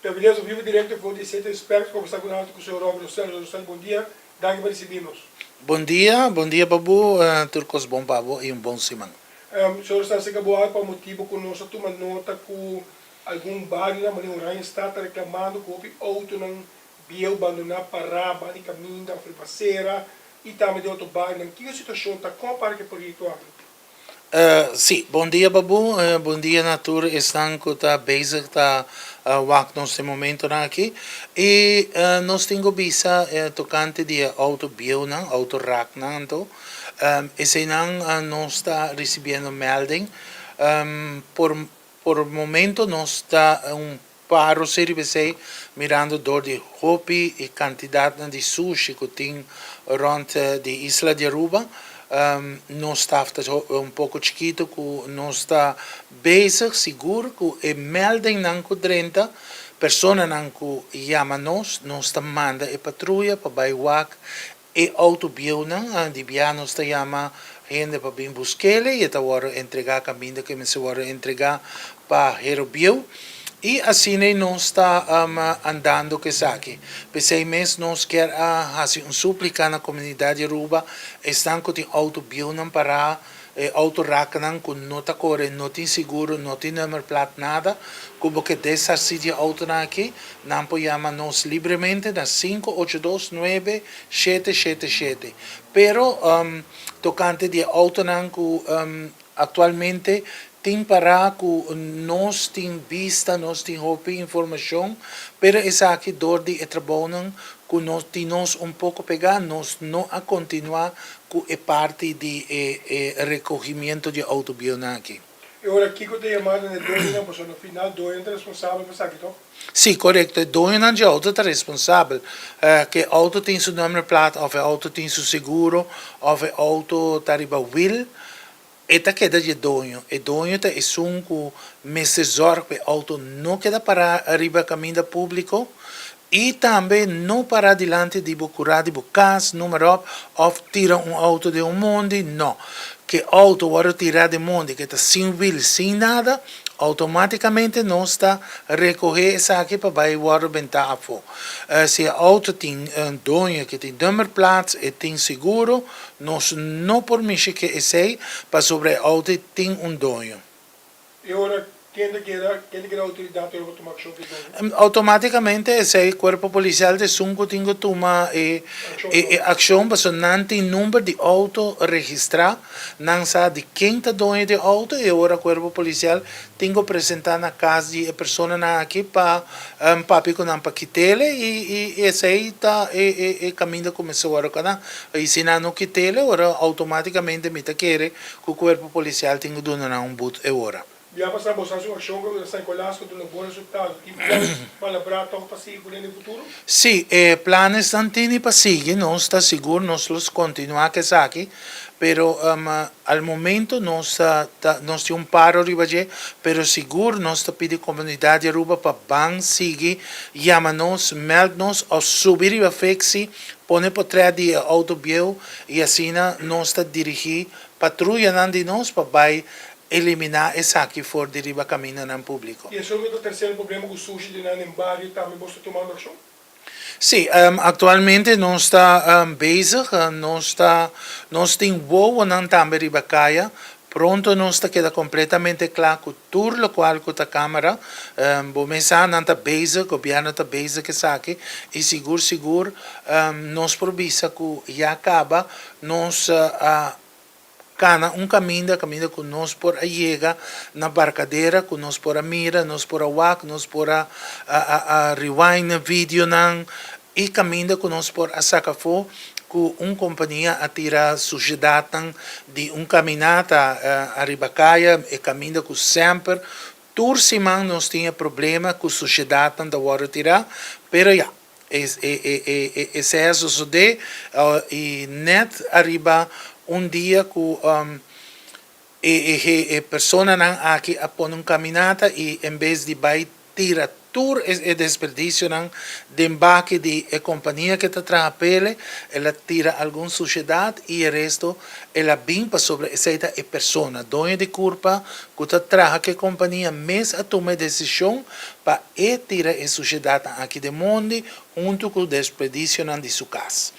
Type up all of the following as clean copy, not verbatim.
Privilegio vivo directo for di City Respect conversa cu nan cu señor Robin Rosel. Señor Rosel bon dia, danki pa ricibi nos. Bon dia, bon dia pa bo, tur cos bon pa bo y un bon siman. Señor Rosel seca bo awe pa motibo cu nos a tuma nota cu algun barionan manera Oranjestad ta reclamando cu hopi autonan bieu bandona para banda di caminda of riba acera y tambe den otro barionan. Kico e situacion ta? Con a para cu e proyecto aki? Sí, bon dia pa bo, bon dia na tur esnan ku ta bezig ta wak nos den momentonan aki. I nos tin ku bisa tokante di e outo bieunan, outo raknan anto, eseinan nos ta risibiendo melding. Por por momento nos ta un Paro si riba esei, mirando dor di hopi e kantidatnan di sushi ku tin rònt di isla di Aruba, nos staf ta un poko chikitu ku nos ta bezig sigur ku e meldingnan ku drenta, personanan ku yama nos, nos ta manda e patruya pa bai wak E auto bieunan di bia nos ta yama hende pa bin busk'ele i e ta wòrdu entregá kaminda ku e mester wòrdu entregá pa hero bieu. I asina ei nos ta andando ku esaki. P'esei mes nos kier a hasi un súplika na komunidat di Aruba, esnan ku tin auto bieunan pará, E auto raknan ku no ta kore, no tin seguro, no tin nummerplaat, nada. Ku bo ke deshasí di e autonan aki, nan por yama nos libremente na sinku ocho dos nuebe shete shete shete. Pero tokante di e autonan ku aktualmente tin pará ku nos tin bista, nos tin hopi informashon, pero esaki dor di e trabounan ku nos tin nos un poko pegá, nos no a kontinuá Ku e parti di e e rekogimiento di autobionan aki. E ora kiko ta yamado na e doñonan pasobra na final doñonan ta responsabel pa esaki toch? Sí, korekto. E doñonan di auto ta responsabel. Ku e auto tin su nummerplaat òf e auto tin su seguro òf e auto ta riba wiel, e ta keda di e doño. E doño ta esun ku mester zòrg pa e auto no keda pará riba kaminda públiko i tambe no pará dilanti di bo kurá di bo kas, numa ròp, òf tira un auto den un mondi. No. Ku e auto wòrdu tirá den mondi ku e ta sin wil, sin nada, outomátikamente nos ta rekohé esaki pa bai wòrdu bentá afó. Si e auto tin doño ku tin nummerplaat, e tin seguro, Nos no por mishi ke esei pasobra e outo tin un doño. E ora ken ta keda, ken ta keda outoridat ora pa tuma akshon ku e doño? Outomátikamente esei kuerpo polisial ta esun ku tin ku tuma e e akshon pasobra nan tin number di outo registrá, nan sa di ken ta doño di e outo i e ora kuerpo polisial Tin ku presentá na kas di e personanan aki pa papia ku nan pa kit'ele i esei ta e kaminda ku mester wòrdu kaná. I si nan no kit'ele ora outomátikamente mi ta kere ku kuerpo polisial tin ku duna nan un but e ora. Bia pasá boso hasi un akshon ku San Nicolas ku duna bon resultado. Tin plan palabrá tòg pa sigui kuné den futuro? Sí, e planesnan tini pa sigui, nos ta sigur nos lo kontinuá ku esaki, pero Al momento nos ta ta nos tin un paro riba dje, pero sigur nos ta pidi comunidad di Aruba pa ban sigui yama nos, meld nos of subi riba Fixi, pone potret di e auto bieu y asina nos ta dirigi patruyanan di nos pa bay elimina esaki for di riba camindanan publico. Y esun ta tercer problema cu sushi di nan den bario tambe boso ta tumando accion? Sí, actualmente nos ta bezig, nos ta, nos tin wowonan tambe riba caya, pronto nos ta keda completamente cla cu tur locual cu ta camera, bo mes sa nan ta bezig, gobierno ta bezig esaki y sigur sigur nos por bisa cu ya caba nos a Kana un kaminda, kaminda ku nos por a yega na Barkadera, ku nos por a mira, nos por a wak, nos por a a rewind na videonan i kaminda ku nos por a saka afó ku un kompania a tira sushedatnan di un kaminata ariba kaya, e kaminda ku semper tur siman nos tin e problema ku sushedatnan ta wòrdu tirá, pero ya. Esei a sosodé i nèt ariba un dia ku e personanan aki a pone un kaminata i en bes di bai. tira tur e desperdicionan den baki di e compania cu ta traha pele, el a tira algun sushedad y e resto el a bin pasobra esey ta e persona, doño di curpa, cu ta traha cu e compania mes a tuma e decision pa e tira e sushedadnan aki den mondi hunto cu desperdicionan di su cas.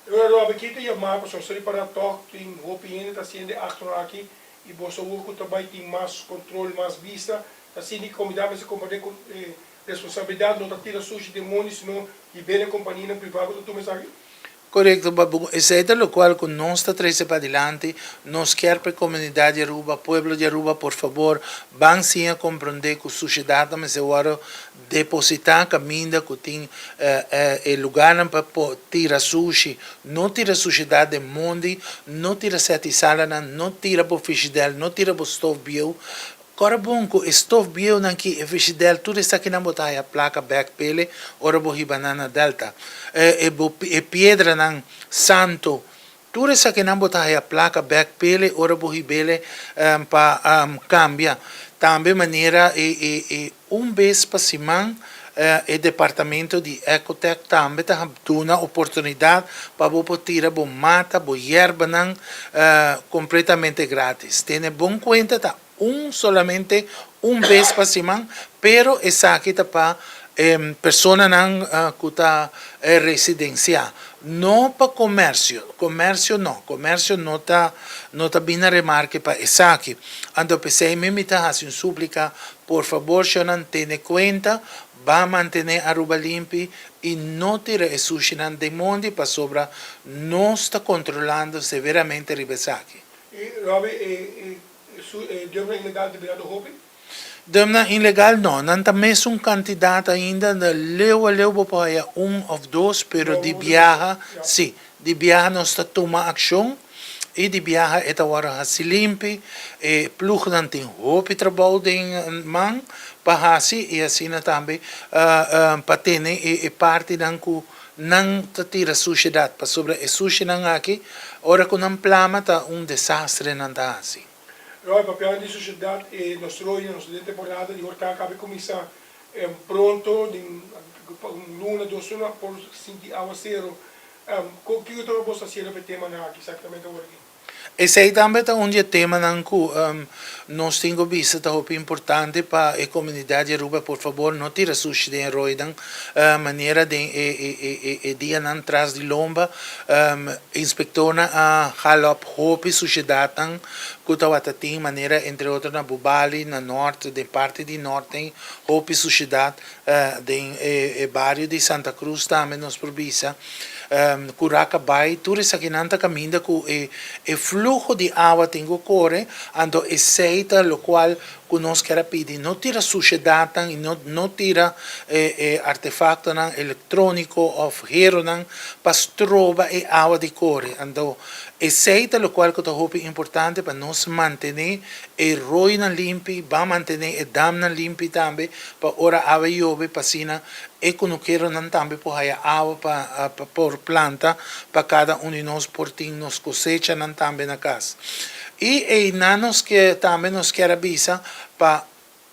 Ora Robbie ki ta yama pasobra sa ripará tòg tin hopi hende ta hasiendo e aktonan aki i boso awor ku ta bai tin mas kontrol, mas bista, ta sinti ku komunidat mester komprendé ku e responsabilidat no ta tira sushi den mondi sino di bene kompanianan privá ku ta tuma esaki. Korekto, Babu. Esei ta lokual ku nos ta trese padilanti. Nos kier pa e komunidat di Aruba, pueblo di Aruba, por fabor ban siña komprendé ku sushedat ta mester wòrdu Depositá kaminda ku tin e lugarnan pa por tira sushi. No tira sushedat den mondi, no tira sèt i salanan, no tira bo fishidèl, no tira bo stof bieu. Kòrda bon ku e stof bieunan ki, e fishidèl, tur esakinan bo ta haya plaka bèk p'ele ora bo hiba nan na Delta. E bo e piedranan santo, tur esakinan bo ta haya plaka bèk p'ele ora bo hib'ele pa kambia. Tambe manera e e e Un bes pa siman e departamento di Ecotech tambe ta duna oportunidad pa bo por tira bo mata, bo yerbanan completamente gratis. Tene bon cuenta ta un solamente un bes pa siman, pero esaki ta pa personanan cu ta residencia, no pa comercio. Comercio no, comercio no ta no ta bini na remarke pa esaki. Anto p'esey mi mi ta haci un suplica. Por fabor shownan tene cuenta, ba mantene Aruba limpi y no tira e sushinan den mondi pasobra nos ta controlando severamente riba esaki. Y Robbie, e e dumnan ilegal ta birando hopi? Dumnan ilegal no, nan ta mesun cantidad ainda, leu a leu bo por haya un of dos, pero di biaha si, di biaha nos ta tuma accion. I di biaha e ta wòrdu hasi limpi. E plugnan tin hopi trabou den man pa hasi i asina tambe pa tene e partinan ku nan ta tira sushedat, pasobra e sushinan aki ora ku nan plama ta un desastre nan ta hasi. Roy, papiando di sushedat, e nos roinan, nos ta den temporada di horkan kabe kuminsá pronto, den un luna, dos luna por sinti awasero. Kiko ta boso hasiendo pa e temanan aki exactamente awor aki? Esei tambe ta un di e temanan ku nos tin ku bisa ta hopi importante pa e komunidat di Aruba, por fabor no tira sushi den e roinan manera den e dianan tras di lomba inspektornan a hala op hopi sushedatnan ku tabata tin manera entre otro na Bubali, na nort, den parti di nort tin hopi sushedat. Den e bario di Santa Cruz tambe nos por bisa cu raca bay, tur esakinan ta caminda cu e fluho di awa tin cu core, anto esey ta locual cu nos kier a pidi, no tira sushedadnan y no tira e artefactonan electronico of heronan pa stroba e awa di core, anto esey ta locual cu ta hopi importante pa nos mantene e rooinan limpi, ban mantene e damnan limpi tambe pa ora awa yobe pa asina e kunukeronan tambe por haya awa pa por planta pa kada un di nos por tin nos kosechanan tambe na kas. I einan nos ke tambe nos kier a bisa pa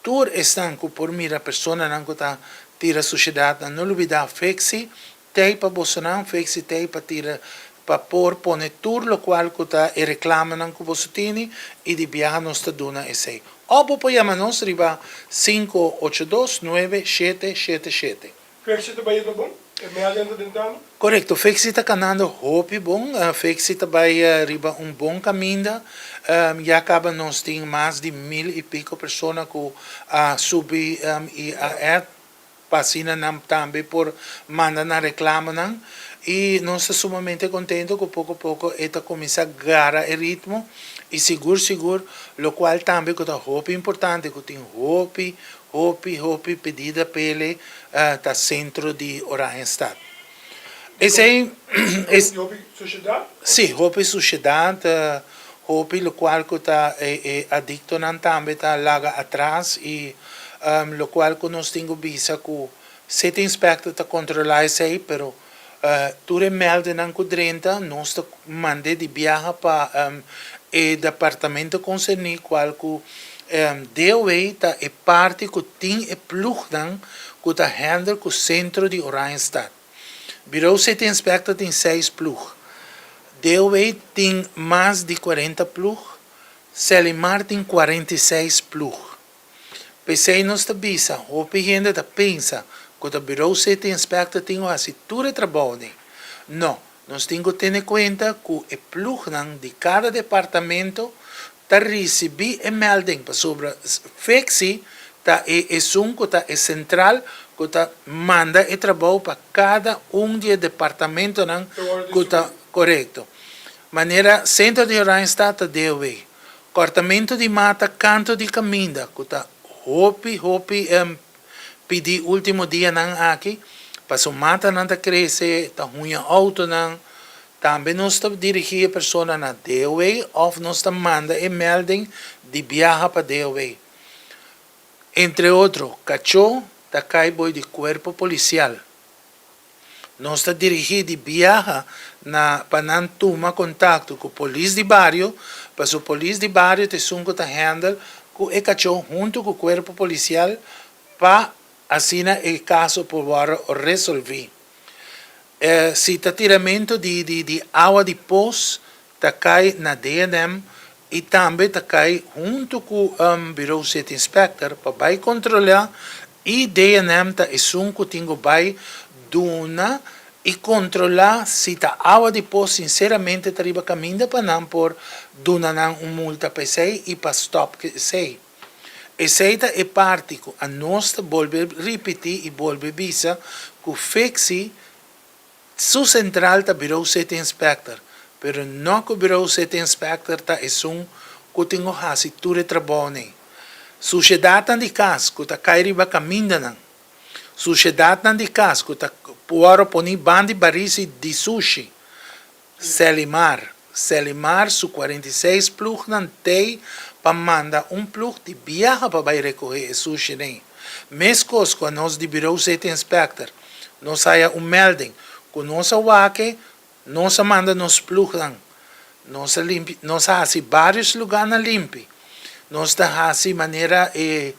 tur esnan ku por mira personanan ku ta tira sushedatnan no lubida fiksi Tei pa bosonan, fexi tei pa tira pa por pone tur locual cu ta e reclamonan cu boso tini y di biaha nos ta duna esey. Of bo por yama nos riba 582 9777. Fexi ta bayendo bon? E media ta drentando? Corecto, Fexi ta canando hopi bon. Fexi ta bay riba un bon caminda. Ya caba nos tin mas di mil y pico persona cu a subi y a add. Pa asina nan tambe por manda nan reclamonan y nos ta sumamente contento cu poco poco e ta cuminsa gara e ritmo y sigur sigur locual tambe cu ta hopi importante cu tin hopi hopi hopi pedida pele ta centro di Oranjestad. Esey es. Hopi sushedad? Si, hopi sushedad, hopi locual cu ta e adictonan tambe ta laga atras y locual cu nos tin cu bisa cu City Inspector ta controla esey pero tur e meldenan cu drenta nos ta mande di biaha pa e departamento concerni cual cu. DOW ta e parti ku tin e plugnan ku ta handle ku sentro di Oranjestad. Bureau City Inspector tin seis plug. DOW tin mas di 40 plug. Selimar tin 46 plug. P'esei nos ta bisa, hopi hende ta pensa ku ta Bureau City Inspector tin ku hasi tur e trabou den. No, nos tin ku tene kuenta ku e plugnan di kada departamento ta risibí e melding pasobra Fixi ta e esun ku ta e sentral ku ta manda e trabou pa kada un di e departamentonan ku ta korekto. Manera Sentro di Oranjestad ta DOW. Kòrtamentu di mata kantu di kaminda ku ta hopi hopi pidi último dianan aki paso matanan ta krese ta huña outonan. Tambe nos ta dirigí e persona na DOW òf nos ta manda e melding di biaha pa DOW. Entre otro, kachó ta kai boi di kuerpo polisial. Nos ta dirigí di biaha na pa nan tuma kontakto ku polis di bario, paso polis di bario ta esun ku ta handle ku e kachó huntu ku kuerpo polisial pa asina e kaso por wòrdu resolví. Si ta tiramentu di di di awa di pos ta kai na DNM i tambe ta kai huntu ku Bureau City Inspector pa bai kontrolá i DNM ta esun ku tin ku bai duna i kontrolá si ta awa di pos sinseramente ta riba kaminda pa nan por duna nan un multa pa esei i pa stòp ku esei. Esei ta e parti ku anos ta bolbe ripití i bolbe bisa ku Fixi Su sentral ta Bureau City Inspector, pero no ku Bureau City Inspector ta esun ku tin ku hasi tur e trabounan. Sushedatnan di kas ku ta kai riba kamindanan, sushedatnan di kas ku ta wòrdu poni banda di barisi di sushi, Selimar, Selimar su 46 plugnan tei pa manda un plug di biaha pa bai rekohé e sushi nei. Meskos ku anos di Bureau City Inspector nos haya un melding ku nos a wak-e, nos a manda nos plugnan. Nos a limpi, nos a hasi barios lugánan limpi. Nos ta hasi manera e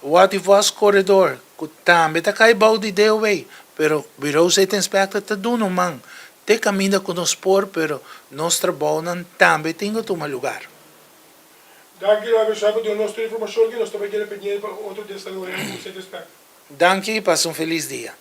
Watty Vos Corredor ku tambe ta kai bou di DOW, pero Bureau City Inspector ta duna un man Te caminda cu nos por, pero nos trabounan tambe tin cu tuma lugar. Danki Robert Sha pa duna nos tur informacion ki nos ta bay keda pendiente pa otro desaroyo cu City Inspector. Danki y pasa un feliz dia.